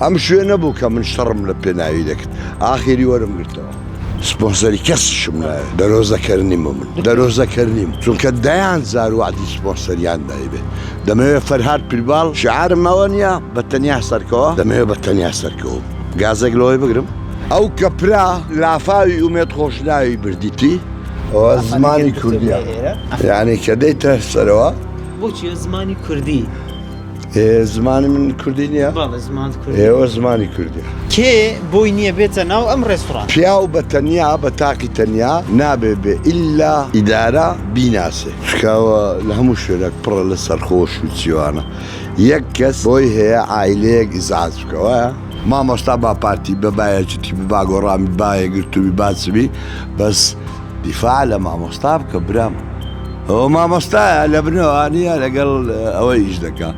ئەم شوێنە بوو کە من شەڕم لە پێناوی دەکرد ئاخیری وەرم گرتەوە. سپۆنسەری کەسیشم ناوێ دەرۆزەکەر نیم من دەرۆزەکەر نیم چونکە دەیان جار وەعدی سپۆنسەریان دایبێ دەمەوێ فەرهاد پیرباڵ شعارم ئەوە نییە بە تەنیا سەرکەوە دەمەوێ بە تەنیا سەرکەوم گازێک لەوەی بگرم ئەو کەپرە لافاوی ئومێد خۆشناوی بردیتی ئەوە زمانی کوردیە یعنی کە دێیتە سەرەوە. بۆچی زمانی کوردی؟ زمانی من کوردی نییە؟ بەڵێ زمانت کوردی. ئێوە زمانی کوردیە. کێ بۆی نییە بێتە ناو ئەم ڕێستوڕانتە؟ پیاو بە تەنیا بە تاقی تەنیا نابێ بێ ئیلا ئیدارە بیناسێ چونکە ئەوە لە هەموو شوێنێک پڕە لە سەرخۆش و چیوانە یەک کەس بۆی هەیە عایلەیەک ئیزعاج بکا وایە؟ مامۆستا با پارتی بە با یەکێتی بی با گۆڕان بی با یەکگرتوو بی با چ بی بەس دیفاع لە مامۆستا بکە برام ئەوە مامۆستایە لە بنەوە نییە لەگەڵ ئەوە ئیش دەکا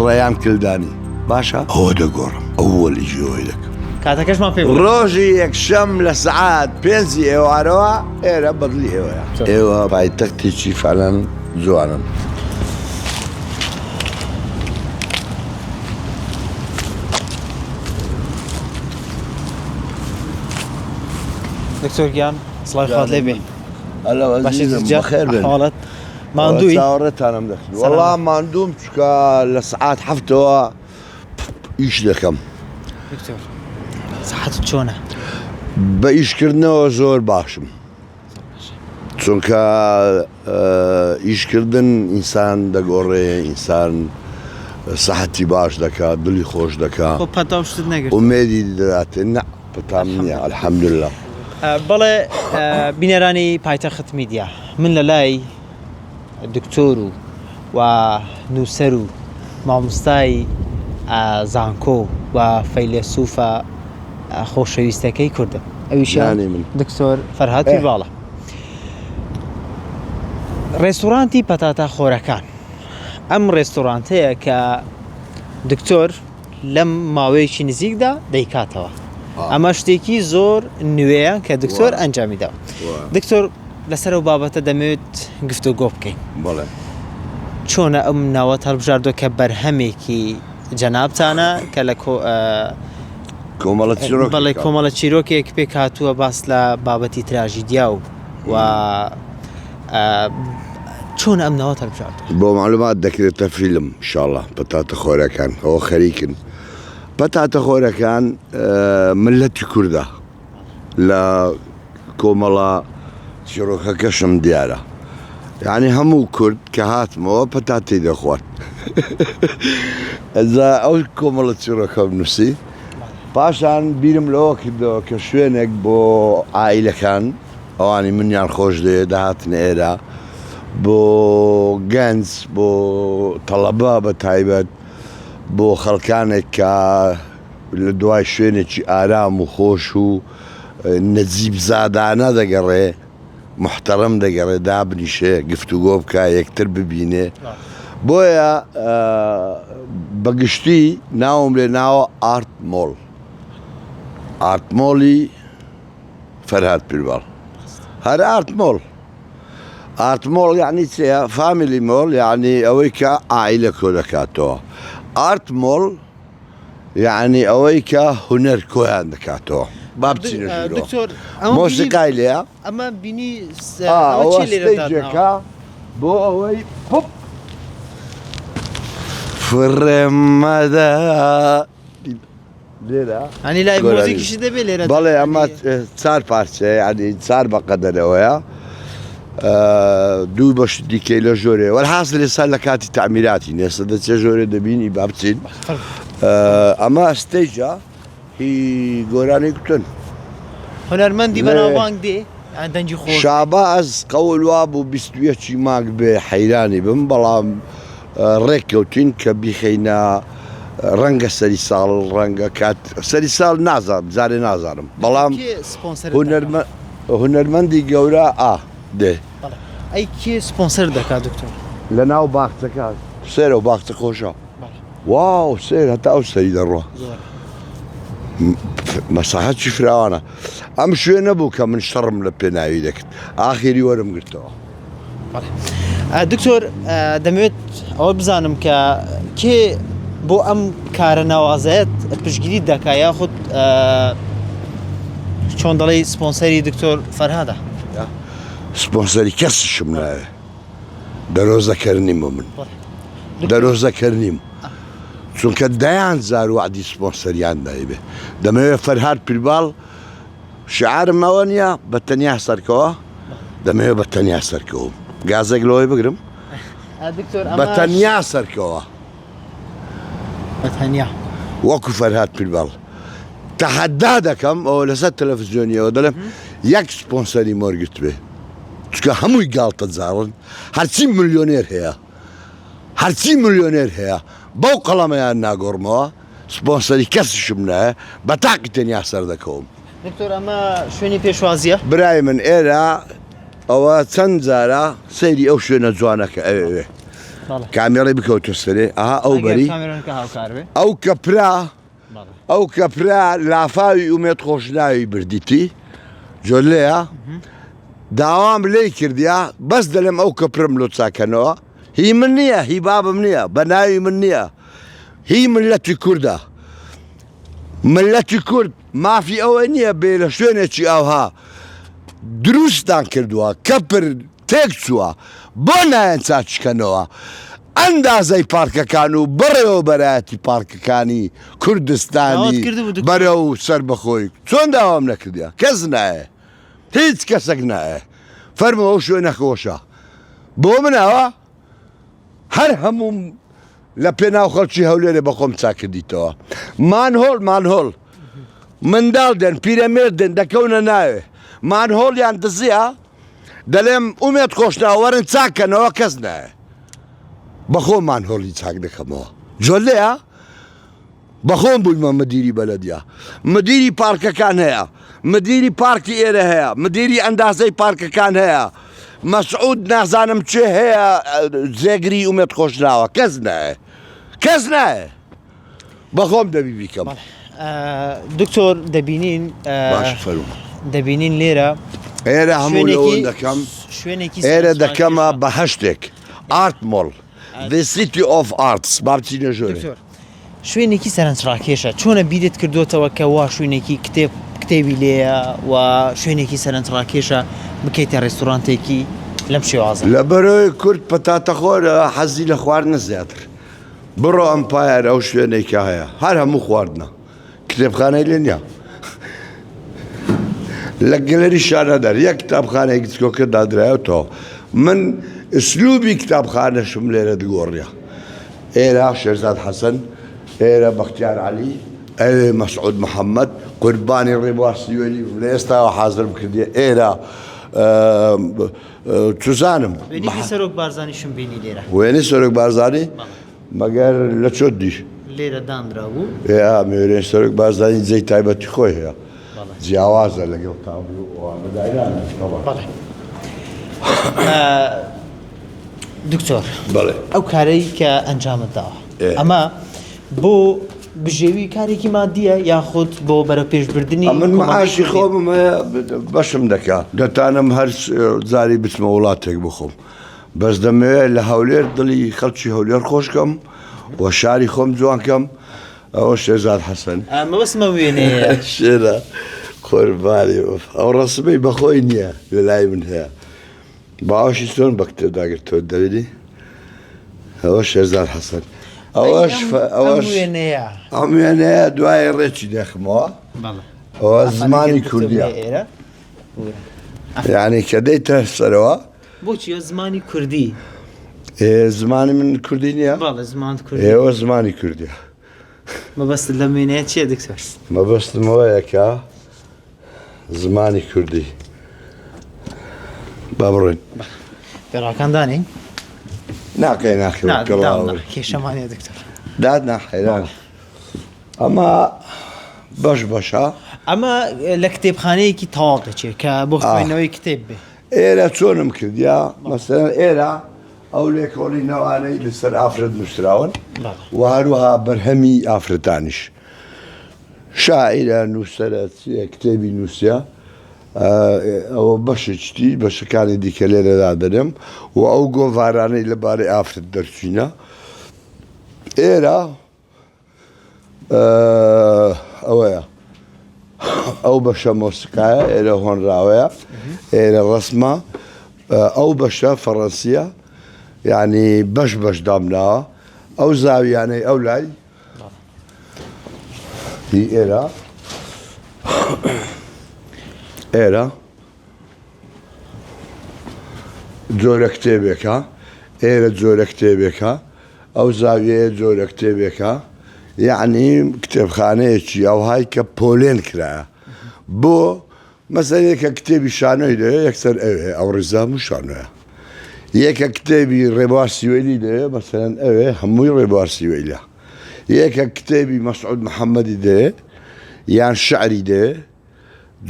ڕێیان کلدانی باشە ئەوە دەگۆڕم ئەوەلی جێەوەی دەکەم کاتەکەشمان پێ بڵێ. ڕۆژی یەکشەم لە سەعات پێنجی ئێوارەوە ئێرە بەدڵی ئێوەیە. ئێوە پایتەختێکی فعلەن جوانن. دکتۆر گیان سڵاوی خوات لێ بێ. ئەلو ئەزیزم بەخێر بێن. حاڵت ماندووی؟ چاوەڕێتانم دەکرد. وەڵا ماندووم چونکە لە سەعات حەفتەوە ئیش دەکەم. دکتۆر سەحەتت چۆنە؟ بە ئیشکردنەوە زۆر باشم. چونکە ئیشکردن ئینسان دەگۆڕێ ئینسان سەحەتی باش دەکا دڵی خۆش دەکا خۆ پەتا و شتت نەگرت ئومێدی دەداتێ نا پەتام نییە الحمدلله. بەڵێ بینەرانی پایتەخت میدیا من لە لای دکتۆر و و نووسەر و مامۆستای زانکۆ و فەیلەسوفە خۆشەویستەکەی کوردم ئەویشیان دکتۆر فەرهاد پیرباڵە. ڕێستوڕانتی پەتاتە خۆرەکان ئەم ڕێستوڕانتەیە کە دکتۆر لەم ماوەیەکی نزیکدا دەیکاتەوە ئەمە شتێکی زۆر نوێیە کە دکتۆر ئەنجامی داوە دکتۆر لەسەر ئەو بابەتە دەمەوێت گفتوگۆ بکەین بەڵێ چۆنە ئەم ناوەت هەڵبژاردووە کە بەرهەمێکی جەنابتانە کە لە کۆ کۆمەڵە چیرۆک بەڵێ کۆمەڵە چیرۆکێک پێک هاتووە باس لە بابەتی تراژیدیا و و چۆن ئەم ناوە هەڵبژاردووە؟ بۆ معلومات دەکرێتە فیلم ئیشاڵا پەتاتە خۆرەکان ئەوە خەریکن پەتاتە خۆرەکان ملەتی کوردە لە کۆمەڵە چیڕۆکەکەشم دیارە یعنی هەموو کورد کە هاتمەوە پەتاتەی دەخوارد ئەجا ئەو کۆمەڵە چیڕۆکەم نووسی پاشان بیرم لەوە کردەوە کە شوێنێک بۆ عائیلەکان ئەوانی منیان خۆش دەوێت دەهاتنە ئێرە بۆ گەنج بۆ تەڵەبە بە تایبەت بۆ خەڵکانێک کە لە دوای شوێنێکی ئارام و خۆش و نەجیب زادانە دەگەڕێ محتەرم دەگەڕێ دابنیشێ گفتوگۆ بکە یەکتر ببینێ بۆیە بەگشتی ناوم لێ ناوە ئارت مۆڵ ئارت مۆڵی فەرهاد پیرباڵ هەر ئارت مۆڵ ئارت مۆڵ یعنی چیە فامیلی مۆڵ یعنی ئەوەی کە عائیلە کۆ دەکاتەوە ئارت مۆڵ یعنی ئەوەی کە هونەر کۆیان دەکاتەوە با بچینە ژوورەوە دکتۆر ئەمە بینی مۆسیقای لێیە ئەمە بینی س- ئا ئەوە ئەوە چیە لێرە دادناوە؟ ستەیجێکە بۆ ئەوەی پۆپ فڕێمەدە لێرە ئەنی لای گۆرانی. مۆزیکیشی دەبێ لێرە بەڵێ ئەمە چار پارچەیە یعنی چار بەقەدەرەوەیە دوو بەش دیکەی لە ژۆرێ وەرحاصل ئێستا لە کاتی تەعمیراتی نێستا دەچێ ژۆرێ دەبینی با بچین ئەمە ستەیجە هی گۆرانی گوتن هونەرمەندی بەناوبانگ دێ یان دەنگی خۆش شاباز قەول وابوو 21 ی مانگ بێ حەیرانی بم بەڵام ڕێک کەوتین کە بیخەینە ڕەنگە سەری ساڵ ڕەنگە کات سەری ساڵ نازانم جارێ نازانم بەڵام کێ سپۆنسەرت دەکات؟ هونەرمە هونەرمەندی گەورە ئا دێ. بەڵێ ئەی کێ سپۆنسەرت دەکات دکتۆر؟ لە ناو باخچەکە سەیرە و باخچە خۆشە. بەڵێ. واو سەیر هەتا ئەو سەری دەڕوا. زۆر. مەساحەتی فراوانە. ئەم شوێنە بوو کە من شەڕم لە پێناوی دەکرد. ئاخیری وەرم گرتەوە. دکتۆر دەمەوێت ئەوە بزانم کە کێ بۆ ئەم کارە ناوازەیەت پشتگیریت دەکا یاخود چۆن دەڵێی سپۆنسەری دکتۆر فەرهادە؟ سپۆنسەری کەسیشم ناوێ دەرۆزەکەر نیم من دەرۆزەکەر نیم چونکە دەیان جار وعدی سپۆنسەریان دایبێ دەمەوێت فەرهاد پیرباڵ شعارم ئەوە نییە بە تەنیا سەرکەوە دەمەوێت بە تەنیا سەرکەوم گازێک لەوەی بگرم بە تەنیا سەرکەوە بە تەنیا وەکو فەرهاد پیرباڵ تەحەدا دەکەم ئەوە لەسەر تەلەفزیۆنیەوە دەڵێم یەک سپۆنسەری مۆرگرت بێ چونکە هەمووی گاڵتە جاڕن هەرچی ملیۆنێر هەیە هەرچی ملیۆنێر هەیە بەو قەڵەمەیان ناگۆڕمەوە سپۆنسەری کەسیشم نایە بە تاقی تەنیا سەردەکەوم. دکتۆر ئەمە شوێنی پێشوازیە؟ برای من ئێرە ئەوە چەند جارە سەیری ئەو شوێنە جوانەکە ئەوێ کامێڕی بکەوتە سەرێ ئەها ئەو بەری ئەو کەپرا ئەو کەپرا لافاوی ئومێد خۆشناوی بردیتی جۆلەیە داوام لێی کردیا بەس دەلێم ئەو کەپرم لۆ چاکەنەوە هی من نییە هی بابم نییە بە ناوی من نییە هی ملەتی کوردە ملەتی کورد مافی ئەوە نییە بێ لە شوێنێکی ئاوها دروستان کردووە کەپر تێک چووە بۆ نایەن چاکیکەنەوە ئەندازەی پارکەکان و بەڕێوەبەرایەتی پارکەکانی کوردستانی بەرەو سەربەخۆی چۆن داوام نەکردە کەس نایە هیچ کەسێک نایە فەرموو ئەو شوێنە خۆشە بۆ منەوە هەر هەمووم لە پێناو خەڵکی هەولێرێ بەخۆم چاکردیتەوە مانهۆڵ مانهۆڵ منداڵ دێن پیرەمێرد دێن دەکەونە ناوێ مانهۆڵیان دزیە دەلێم ئومێد خۆشناو وەرن چاکەنەوە کەس نایە بەخۆم مانهۆڵی چاک دەکەمەوە جۆلەیە بەخۆم بوویمە مدیری بەلەدیە مدیری پارکەکان هەیە مدیری پارکی ئێرە هەیە مدیری ئەندازەی پارکەکان هەیە مەسعود نازانم چێ هەیە جێگری ئومێد خۆشناوە کەس نایە کەس نایە بەخۆم دەبی بیکەم دکتۆر دەبینین باش فەرموو دەبینین لێرە ئێرە هەموو لەوە دەکەم شوێنێکی ئێرە دەکەمە بەهشتێک ئارت مۆڵ The City of Arts با بچینە ژوورێ. دکتۆر شوێنێکی سەرنجڕاکێشە چۆنە بیرت کردوتەوە کە وا شوێنێکی کتێب کتێبی لێیە و شوێنێکی سەرنجڕاکێشە بکەیتە ڕێستورانتێکی لەم شێوازە؟ لەبەرئەوەی کورد پەتاتەخۆرە حەزی لە خواردنە زیاتر بڕۆ ئەمپایەر ئەو شوێنەی کە هەیە هەر هەموو خواردنە کتێبخانەی لێ نییە لە گەلەری شانەدەر یەک کتابخانەی گچکۆکە دادرایەتەوە من ئسلوبی کتابخانەشم لێرە دگۆڕیە ئێرە شێرزاد حەسەن ئێرە بەختیار عەلی ئەوێ مەسعود محەممەد قوربانی ڕێبوار سیوەلی لە ئێستاوە حازرم کردیە ئێرە چزانم وێنەی سەرۆک بارزانیشم بینی لێرە وێنەی سەرۆک بارزانی مەگەر لە چۆت دیش؟ لێرە دانرابوو. ئێ ئا مێرێن سەرۆک بارزانی جێی تایبەتی خۆی هەیە جیاوازە لەگەڵ تابلۆ و ئەوانە داینانێت تەبعەن. بەڵێ دکتۆر بەڵێ. ئەو کارەی کە ئەنجامت داوە ئەمە بۆ بژێوی کارێکی مادیە یاخود بۆ بەرەوپێشبردنی من معاشی خۆمم هەیە بەشم دەکا دەتانم هەر جاری بچمە وڵاتێک بخۆم بەس دەمەوێت لە هەولێر دڵی خەڵکی هەولێر خۆشکەم و شاری خۆم جوانکەم ئەوە شێزاد حەسەن مەبەستمە وێنەیە شێرە قوربانی ئەو ڕسمەی بەخۆی نییە لە لای من هەیە باوەشی چۆن بە کتێب داگرتەوە دەبینی ئەوە شێرزاد حەسەن ئەوەش ئەوەش وێنەیە ئەم وێنەیە دوای ڕێکی دەخمەوە ئەوە زمانی کوردیە یعنی کە دەیتە سەرەوە بۆچی زمانی کوردی زمانی من کوردی نییە بەڵێ زمان کوردی ئێوە زمانی کوردیە مەبەستت لەم وێنەیە چییە دکتۆر؟ مەبەستم ئەوەیە کە زمانی کوردی با بڕۆین. پێڵاوەکان دانێین؟ ناکەی ناخێ نا پێڵاو دام نا کێشەمان نییە دکتۆر. داد نا حەیران ئەمە بەش بەشە. ئەمە لە کتێبخانەیەکی تەواو دەچێت کە بۆ خوێندنەوەی کتێب بێ. ئێرە چۆنم کردیا مەسەلەن ئێرە ئەو لێکۆڵینەوانەی لەسەر ئافرەت نووسراون و هەروەها بەرهەمی ئافرەتانیش شاعیرە نووسەرە چیە کتێبی نووسە ئەوە بەشێکی بەشەکانی دیکە لێرە دادەنێم و ئەو گۆڤارانەی لەبارەی ئافرەت دەرچوینە ئێرە. ئەوەیە ئەو بەشە مۆسیقایە ئێرە هۆنراوەیە ئێرە ڕسمە ئەو بەشە فەڕەنسیە یعنی بەش بەش دامناوە ئەو زاویانەی ئەو لای هی ئێرە ئێرە جۆرە کتێبێکە ئێرە جۆرە کتێبێکە ئەو زاویەیە جۆرە کتێبێکە یعنی کتێبخانەیەکی ئەوهای کە پۆلێن کرایە بۆ مەسەلەن یەکە کتێبی شانۆی دەوێ یەکسەر ئەوێ ئەو ڕیزە هەموو شانۆیە یەکە کتێبی ڕێبوار سیوەیلی دەوێ مەسەلەن ئەوێ هەمووی ڕێبوار سیوەیلە یەکە کتێبی مەسعود محەممەدی دەوێ یان شعری دەوێ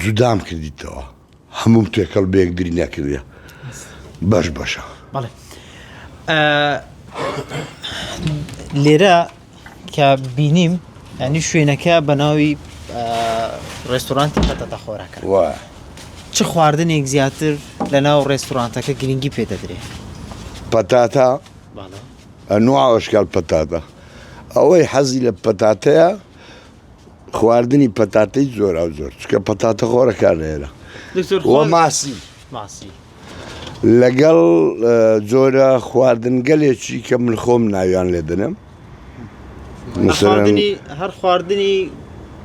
جودام کردیتەوە هەمووم تێکەڵ بەیەکدری نەکردە بەش بەشە. بەڵێ لێرە کە بینیم ینی شوێنەکە بە ناوی ڕێستورانتی پەتەتە خۆراکە چ خواردنێک زیاتر لە ناو ڕێستورانتەکە گرنگی پێ دەدرێ؟ پەتاتە ئەنواع ئەشکال پەتاتە ئەوەی حەزی لە پەتاتەیە خواردنی پەتاتەی زۆرا و زۆر چکە پەتاتە خۆرەکان لێرە ماسی ماسی لەگەڵ جۆرە خواردنگەلێکی کە من خۆم ناویان لێ دەنێم هەر خواردنی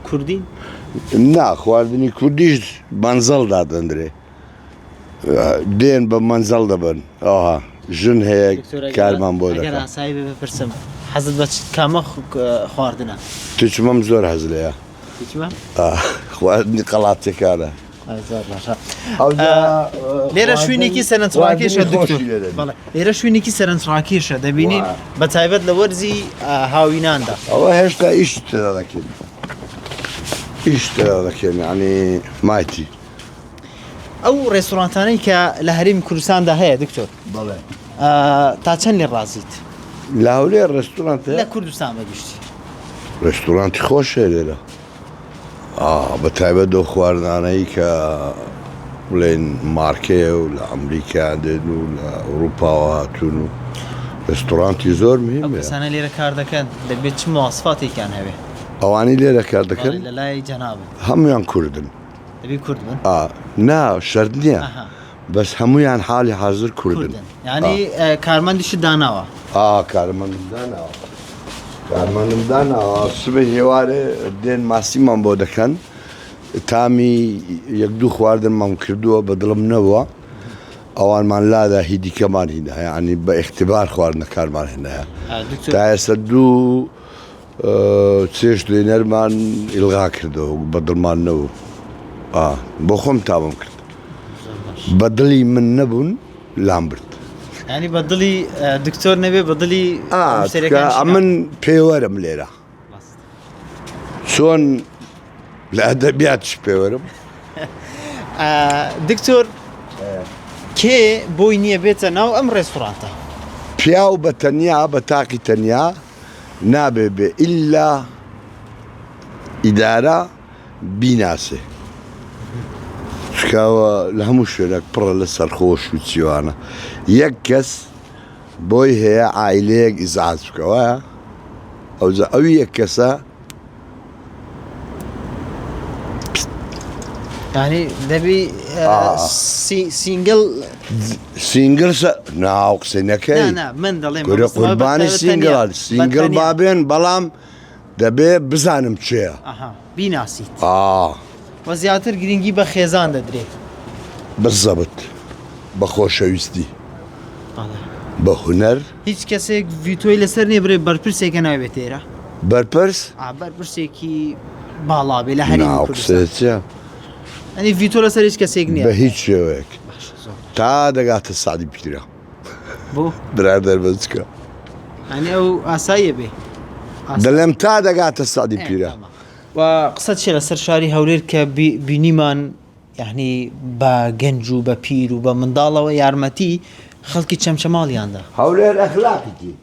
کوردی نا خواردنی کوردیش مەنزەڵ دادەندرێ دێن بە مەنزەڵ دەبن ئەوها ژن هەیە کارمان بۆ دەکات ئاسایی بپرسم حەزت بە کامە خواردنە تچمەم زۆر حەز لێیە خواردنی قەڵاتەکانە لێرە شوێنێکی سەرنجڕاکێشە دکتۆر لێرە شوێنێکی سەرنجڕاکێشە دەبینین بە تایبەت لە وەرزی هاویناندا ئەوە هێشتا ئیش تێدا دەکەین ئیش تێدا دەکەین یعنی مایتی ئەو ڕێستورانتانەی کە لە هەرێمی کوردستاندا هەیە دکتۆر بەڵێ تا چەند لێ ڕازیت؟ لە هەولێر ڕێستورانت لە کوردستان بەگشتی ڕێستورانتی خۆش هەیە لێرە بە تایبەت دۆ خواردنانەی کە بڵێن مارکەیە و لە ئەمریکا دێن و لە ئەوروپاوە هاتوون و ڕێستورانتی زۆر مهم ئەو کەسانە لێرە کار دەکەن دەبێت چ مواسفاتێکیان هەبێ؟ ئەوانەی لێرە کار دەکەن لە لای جەنابت هەمویان کوردن دەبی کورد بن؟ نا شەرت نییە بەس هەمویان حالی حازر کوردن یعنی کارمەندیشت داناوە؟ ئا کارمەندم داناوە کارمەندم داناوە سبەی هێوارێ دێن ماسیمان بۆ دەکەن تامی یەک دوو خواردنمان کردووە بە دڵم نەبووە ئەوانمان لادا هی دیکەمان هینا یعنی بە ئیختیبار خواردنەکانمان هێنایە تا ئێستا دوو چێشت لێنەرمان ئیلغا کردەوە بە دڵمان نەبوو بۆ خۆم تامم کرد بە دڵی من نەبوون لام برد. یانی بە دڵی دکتۆر نەبێ بە دڵی ئەمن پێوەرم لێرە چۆن لە ئەدەبیاتش پێوەرم دکتۆر کێ بۆی نییە بێتە ناو ئەم ڕێستورانتە؟ پیاو بە تەنیا بە تاقی تەنیا نابێ بێ ئیلا ئیدارە بیناسێ چونکە ئەوە لە هەموو شوێنێک پڕە لە سەرخۆش و چیوانە یەک کەس بۆی هەیە عایلەیەک ئیزعاج بکە وایە ئەوجا ئەو یەک کەسە یعنی دەبی سینگل سینگل ناو قسەی نەکەی من دەڵێم کورە قوربانی سینگل سینگل بابێن بەڵام دەبێ بزانم کێیە. ئەها بیناسیت. ئا. وە زیاتر گرنگی بە خێزان دەدرێت. بالزبط بە خۆشەویستی. بەڵێ. بە هونەر. هیچ کەسێک ڤیتۆی لەسەر نیە برێ بەرپرسێکە نابێت ئێرە. بەرپرس؟ ئا بەرپرسێکی باڵا بێ لە هەرێمی نا ئەو کوردستان. قسەیە چیە؟ یانی ڤیتۆ لەسەر هیچ کەسێک نیە. بە هیچ شێوەیەک. باشە زۆر باشە. تا دەگاتە سەعدی پیرە. بۆ؟ برادەر بەچکە. یانی ئەو ئاساییە بێ. دەلێم تا دەگاتە سەعدی پیرە. و قسەت چیە لەسەر شاری هەولێر کە بینیمان یعنی بە گەنج و بە پیر و بە منداڵەوە یارمەتی خەڵکی چەمچەماڵیاندا؟ هەولێر ئەخلاقیتی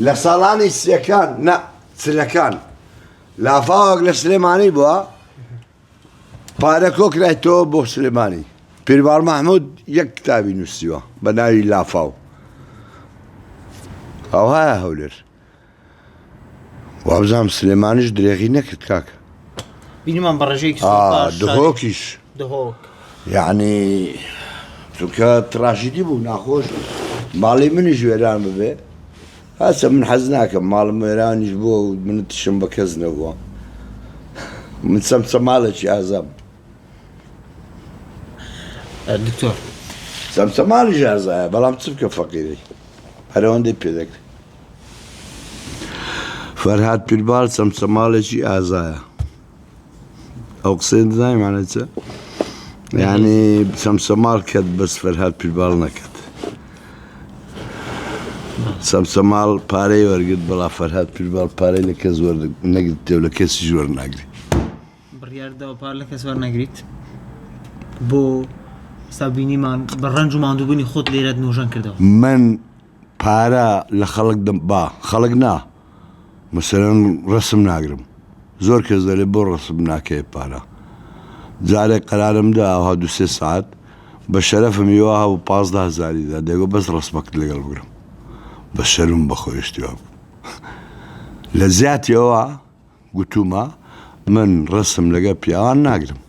لە ساڵانی سیەکان نا چلەکان لافاوەک لە سلێمانی بووە پارە کۆکرایتەوە بۆ سلێمانی. پیرباڵ مەحمود یەک کتابی نووسیوە بە ناوی لافاو. ئەوهایە هەولێر. وابزانم سلێمانیش درێغی نەکرد کاکە. بینیمان بە ڕێژەیەکی زۆر باش شاری دهۆکیش. دهۆک. یەعنی چونکە تراژیدی بوو ناخۆش بوو. ماڵی منیش وێران ببێ هەرچە من حەز ناکەم ماڵم وێرانیش بووە و منتیشم بە کەس نەبووە من چەمچەماڵێکی ئازام. دکتۆر. چەمچەماڵیش ئازایە بەڵام چ بکە فەقیری هەر ئەوەندەی پێ دەکرێ. فەرهاد پیرباڵ چەمچەماڵێکی ئازایە. ئەو قسەیە دەزانی مانای چە؟ یعنی چەمچەماڵ کەت بەس فەرهاد پیرباڵ نەکەت. چەمچەماڵ پارەی وەرگرت بەڵا فەرهاد پیرباڵ پارەی لە کەس وەرنەگرتێ و لە کەسیش وەرناگری. بڕیار داوە پارە لە کەس وەرنەگریت بۆ ئێستا بینیمان بە ڕەنج و ماندووبوونی خۆت لێرەت نۆژەن کردەوە. من پارە لە خەڵک دەم با خەڵک نا مەسەلەن ڕەسم ناگرم زۆر کەس دەلێ بۆ ڕەسم ناکەیە پارە جارێک قەرارم دا ئەوها دو سێ سەعات بە شەرەفم هیوا هەبوو 15 هەزاری دا دەگۆ بەس ڕەسمەکت لەگەڵ بگرم بە شەرم بە خۆیشتی وا بوو لە زیاتی ئەوە گوتومە من ڕەسم لەگەڵ پیاوان ناگرم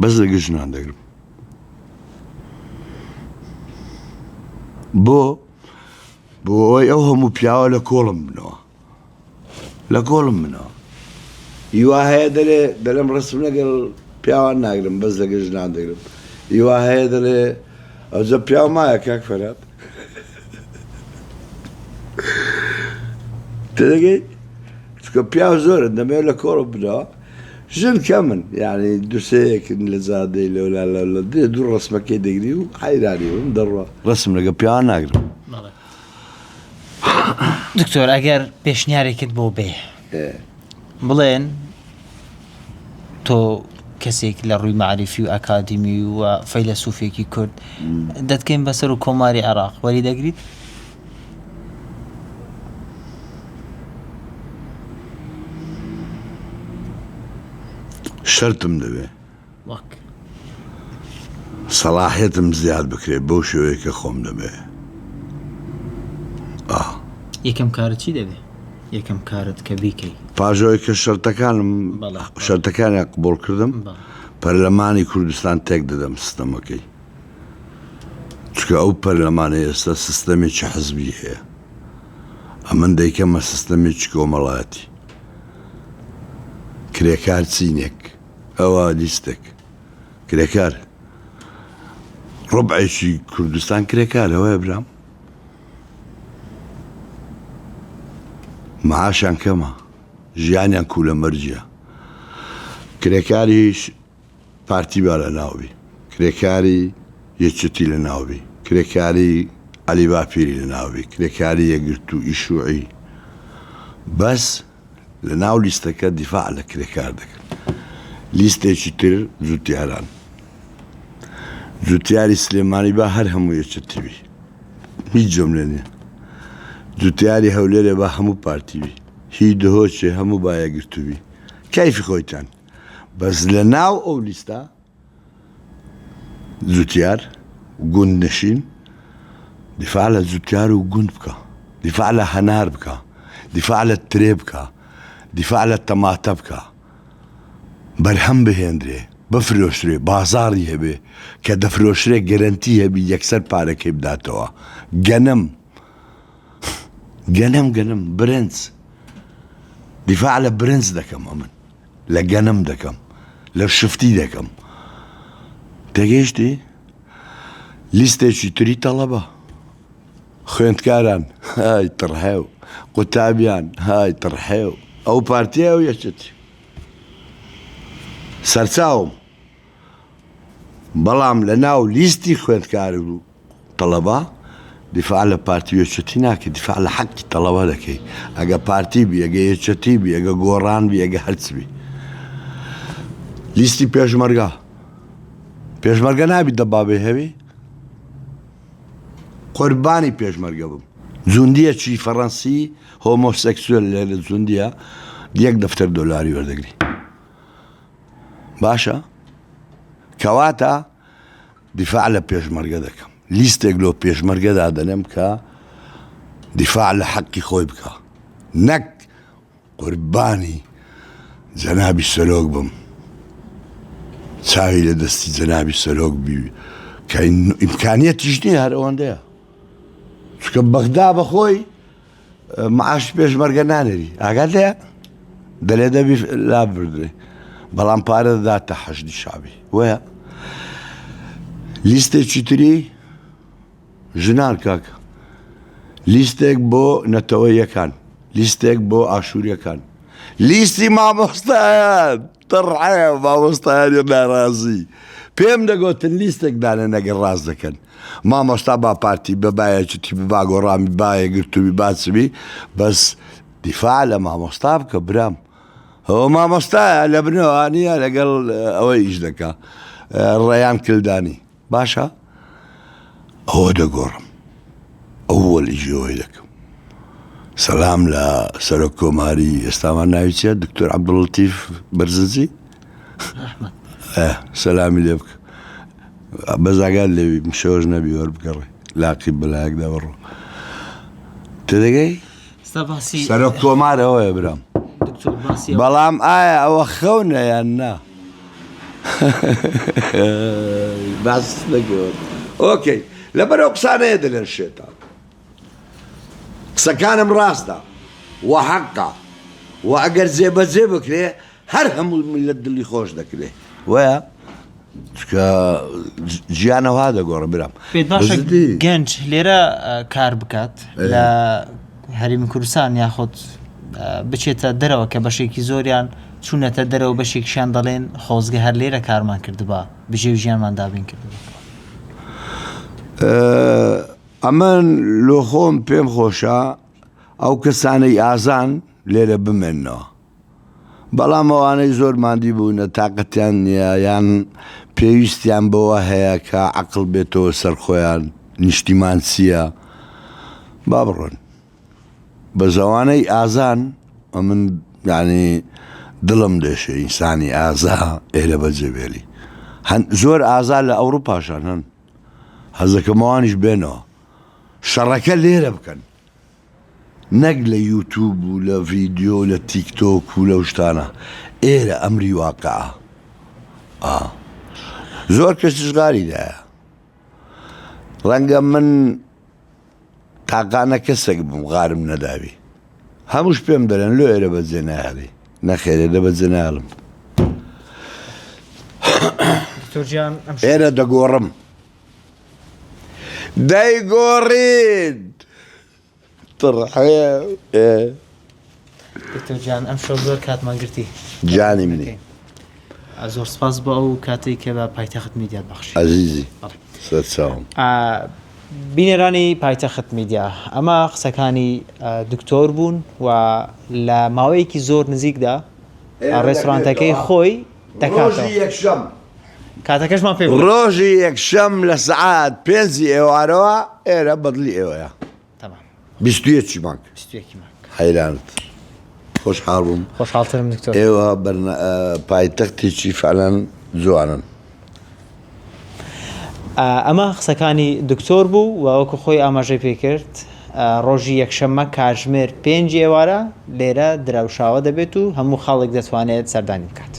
بەس لەگەڵ ژنان دەگرم بۆ بۆ ئەوەی ئەو هەموو پیاوە لە کۆڵم بنەوە لە کۆڵم بنەوە هیوا هەیە دەلێ دەلێم ڕسم لەگەڵ پیاوان ناگرم بەس لەگەڵ ژنان دەگرم هیوا هەیە دەلێ ئەوجە پیاو مایە کاک فەرات تێدەگەی چونکە پیاو زۆرن دەمەوێت لە کۆڵم بنەوە ژن کەمن یانی دوسێیەکن لە جادەی لەولا لەولا دێ دوو ڕەسمەکەی دەگری و حەیرانی بم دەڕوا ڕەسم لەگە پیاوان ناگرم. دکتۆر ئەگەر پێشنیارێکت بۆ بێ بڵێن تۆ کەسێک لە ڕووی معریفی و ئەکادیمی و فەیلەسوفێکی کورد دەتکەین بەسەر و کۆماری عێراق وەری دەگریت؟ شەرتم دەوێ سەڵاحیەتم زیاد بکرێ بەو شێوەیە کە خۆم دەمەوێ. ئا. یەکەم کارت چی دەبێ؟ یەکەم کارت کە بیکەی؟ پاش ئەوەی کە شەرتەکانم شەرتەکانیان قبوڵ کردم پەرلەمانی کوردستان تێک دەدەم سیستەمەکەی. چونکە ئەو پەرلەمانەی ئێستا سیستەمێکی حزبی هەیە ئەمن دەیکەمە سیستەمێکی کۆمەڵایەتی کرێکار چینێک ئەوە لیستێک کرێکار ڕبعێکی کوردستان کرێکار ئەوەیە برام معاشیان کەمە ژیانیان کولە مەرجە کرێکاریش پارتی با لەناو بی کرێکاری یەکێتی لەناو بی کرێکاری عەلی باپیری لەناو بی کرێکاری یەکگرتوو ی شوعی بەس لەناو لیستەکە دیفاع لە کرێکار دەکەن لیستێکی تر جوتیاران جوتیاری سلێمانی با هەر هەموو یەکێتی بی هیچ جۆم لێ نییە جوتیاری هەولێرێ با هەموو پارتی بی هی دهۆچێ هەموو با یەکگرتوو بی کەیفی خۆیتان بەس لە ناو ئەو لیستە جوتیار گوند نشین دیفاع لە جوتیار و گوند بکە دیفاع لە هەنار بکە دیفاع لە ترێ بکە دیفاع لە تەماتە بکە بەرهەم بهێندرێ بفرۆشرێ بازاری هەبێ کە دەفرۆشرێ گەرەنتی هەبی یەکسەر پارەکەی بداتەوە گەنم گەنم گەنم برنج دیفاع لە برنج دەکەم ئەمن لە گەنم دەکەم لە شفتی دەکەم تێگەیشتی لیستێکی تری تەڵەبە خوێندکاران های تڕحێو قوتابیان های تڕحێو ئەو پارتیە ئەو یەکێتی سەرچاوم بەڵام لە ناو لیستی خوێندکار و تەڵەبە دیفاع لە پارتی و یەکێتی ناکەی دیفاع لە حەقی تەڵەبە دەکەی ئەگە پارتی بی ئەگە یەکێتی بی ئەگە گۆڕان بی ئەگە هەرچ بی لیستی پێشمەرگە پێشمەرگە نابی دەبابێ هەوی قوربانی پێشمەرگە بم جوندیەکی فەڕەنسی هۆمۆسێکسوێل لە جوندیە یەک دەفتەر دۆلاری وەردەگری باشە کەواتە دیفاع لە پێشمەرگە دەکەم لیستێک لۆ پێشمەرگە دادەنێم کە دیفاع لە حەقی خۆی بکە. نەک قوربانی جەنابی سەرۆک بم چاوی لە دەستی جەنابی سەرۆک بی کە ئیمکانیەتیش نییە هەر ئەوەندەیە چونکە بەغدا بەخۆی معاش پێشمەرگە نانێری ئاگات لێیە دەلێ دەبی لا بردرێ بەڵام پارە دەداتە حەشدی شابی وەیە لیستێکی تری ژنان کاکە لیستێک بۆ نەتەوەیەکان لیستێک بۆ ئاشووریەکان لیستی مامۆستایان تڕعەیە مامۆستایانی ناڕازی پێم دەگۆتن لیستێک دانێن ئەگەر ڕاست دەکەن مامۆستا با پارتی بە با یەکێتی بە با گۆڕان با یەکگرتووی با چبی بەس دیفاع لە مامۆستا بکە برام ئەوە مامۆستایە لە بنەوە نییە لەگەڵ ئەوەی ئیش دەکا ڕێیان کلدانی باشە ئەوە دەگۆڕم ئەوەل ئیشی ئەوەی دەکەم سەلام لە سەرۆک کۆماری ئێستامان ناوی چیە دکتۆر عەبدوڵەتیف بەرزنجی سەلامی لێ بکە بەس ئاگات لێ شەوەش نەبی وەربگەڕێ لاقی بەلایەکدا بڕۆ تێدەگەی سەرۆک کۆمار ئەوەیە برام بەڵام ئایا ئەوە خەونە یان نا باس نەگەوت ئۆکەی لەبەر ئەو قسانەیە دەلێن شێتان قسەکانم ڕاستە و حەقە و ئەگەر جێبەجێ بکرێ هەر هەموو میللەت دڵی خۆش دەکرێ وایە چونکە ژیان ئەوها دەگۆڕێ برام پێت باشە بەجدی. گەنج لێرە کار بکات لە هەرێمی کوردستان یاخود بچێتە دەرەوە کە بەشێکی زۆریان چوونەتە دەرەوە بەشێکیشیان دەڵێن خۆزگە هەر لێرە کارمان کردبا بژێوی ژیانمان دابین کردبا. ئەمن لۆخۆم پێم خۆشە ئەو کەسانەی ئازان لێرە بمێننەوە بەڵام ئەوانەی زۆر ماندی بوونە تاقەتیان نییە یان پێویستیان بەوە هەیە کە عەقڵ بێتەوە سەر خۆیان نیشتیمان چییە با بڕۆن بەس ئەوانەی ئازان ئەمن یعنی دڵم دێشێ ئینسانی ئازا ئێرە بەجێ بێلی هەن زۆر ئازا لە ئەوروپاشان هەن حەزەکەم ئەوانیش بێنەوە شەڕەکە لێرە بکەن نەک لە یوتوب و لە ڤیدیۆ و لە تیک تۆک و لەو شتانە ئێرە ئەمری واقعە ئا زۆر کەسیش غاری دایە ڕەنگە من تاقانە کەسێک بم غارم نەداوی هەمووش پێم دەرێن لۆ ئێرە بەجێ نایەڵی نەخێر ئێرە بەجێ نایەڵم دکتۆر گیان ئەم ئێرە دەگۆڕم دەیگۆڕین تڕحێ ئێ. دکتۆر گیان ئەم شەو زۆر کاتمان گرتی گیانی منی زۆر سپاس بۆ ئەو کاتەی کە بە پایتەخت میدیات بەخشی ئەزیزی سەرچاوم. بینەرانی پایتەخت میدیا ئەمە قسەکانی دکتۆر بوون و لە ماوەیەکی زۆر نزیکدا ڕێستورانتەکەی خۆی دەکاتەوە. ڕۆژی یەکشەم کاتەکەشمان پێ بڵێ. ڕۆژی یەکشەم لە سەعات پێنجی ئێوارەوە ئێرە بەدڵی ئێوەیە. تەمام. 21 ی مانگ. 21 ی مانگ. حەیرانت. خۆشحاڵ بووم. خۆشحاڵترم دکتۆر. ئێوە بەرنا پایتەختێکی فعلەن جوانن. ئەمە قسەکانی دکتۆر بوو و وەکو خۆی ئاماژەی پێکرد ڕۆژی یەکشەممە کاتژمێر پێنجی ئێوارە لێرە درەوشاوە دەبێت و هەموو خەڵک دەتوانێت سەردانی بکات.